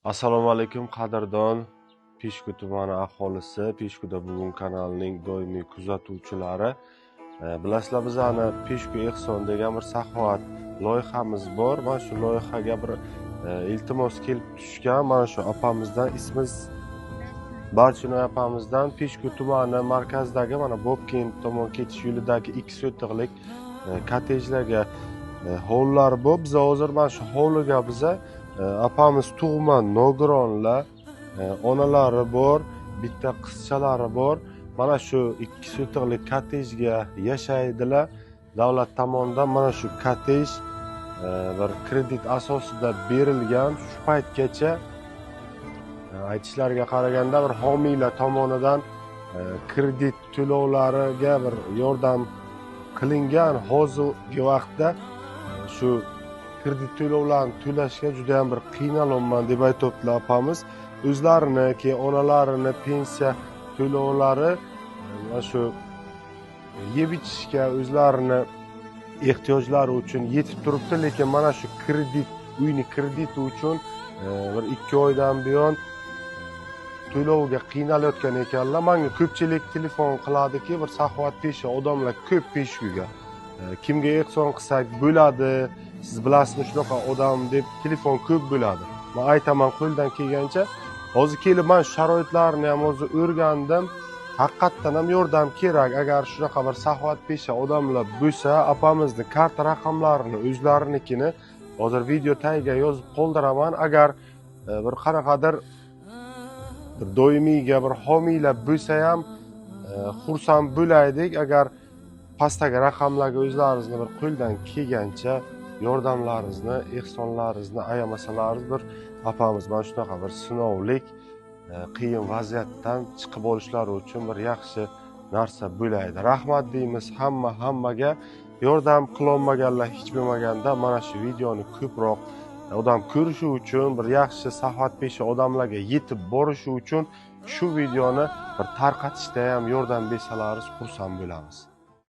Assalomu alaykum, qadrdon Peshku tumani aholisi, Peshkuda bugun kanalining doimiy kuzatuvchilari. Bilasizlar, bizani Peshku Ehson degan bir saxovat loyihamiz bor. Mana shu loyihaga bir iltimos kelib tushgan. Mana shu opamizdan, ismiz Barchinoy opamizdan Peshku tumani markazidagi mana Bobkent tomon ketish yo'lidagi 2 sotixlik kottejlarga hovlilar bor. Biz hozir mana shu hovliga biza opamiz tug'ma nogironlar, onalari bor, bitta qizchalari bor. Mana shu 2 sotixlik kottejga yashaydilar. Davlat tomonidan mana shu kottej bir kredit asosida berilgan. Shu paytgacha aytishlariga qaraganda bir homiylar tomonidan kredit to'lovlariga bir yordam qilingan. Hozirgi vaqtda shu kredit to'lovlarini to'lashga juda ham bir qiynalyapman deb aytyaptilar opamiz. O'zlarini, keyin onalarini pensiya to'lovlari mana shu yeb ichishga, o'zlarini ehtiyojlari uchun yetib turibdi, lekin mana shu kredit, uyni krediti uchun bir 2 oydan buyon to'loviga qiynalayotgan ekanlar. Manga ko'pchilik telefon qiladiki, bir saxovatpesha odamlar ko'p Peshkuga. Kimga ehson qilsak bo'ladi, siz bilasizmi shunaqa odam deb telefon ko'p bo'ladi. Men aytaman qo'ldan kelgancha. Hozir kelib man sharoitlarni ham hozir o'rgandim. Haqiqatdan ham yordam kerak. Agar shunaqa bir saxovatpesha odamlar bo'lsa, opamizni karta raqamlarini, o'zlarinikini hozir video tagiga yozib qoldiraman. Agar bir qanaqadir bir doimiyga bir homiylar bo'lsa ham xursand bo'laydik. Agar pastdagi raqamlarga o'zlaringizni bir qo'ldan kelgancha yordamlaringizni, ehsonlaringizni ayamasalaringiz, bir opamiz mana shunaqa bir sinovlik qiyin vaziyatdan chiqib olishlari uchun bir yaxshi narsa bo'laydi. Rahmat deymiz hammaga. Yordam qilolmaganlar hech bo'lmaganda mana shu videoni ko'proq odam ko'rishi uchun, bir yaxshi saxovatpesha odamlarga yetib borishi uchun shu videoni bir tarqatishda ham yordam bersalaringiz xursand bo'lamiz.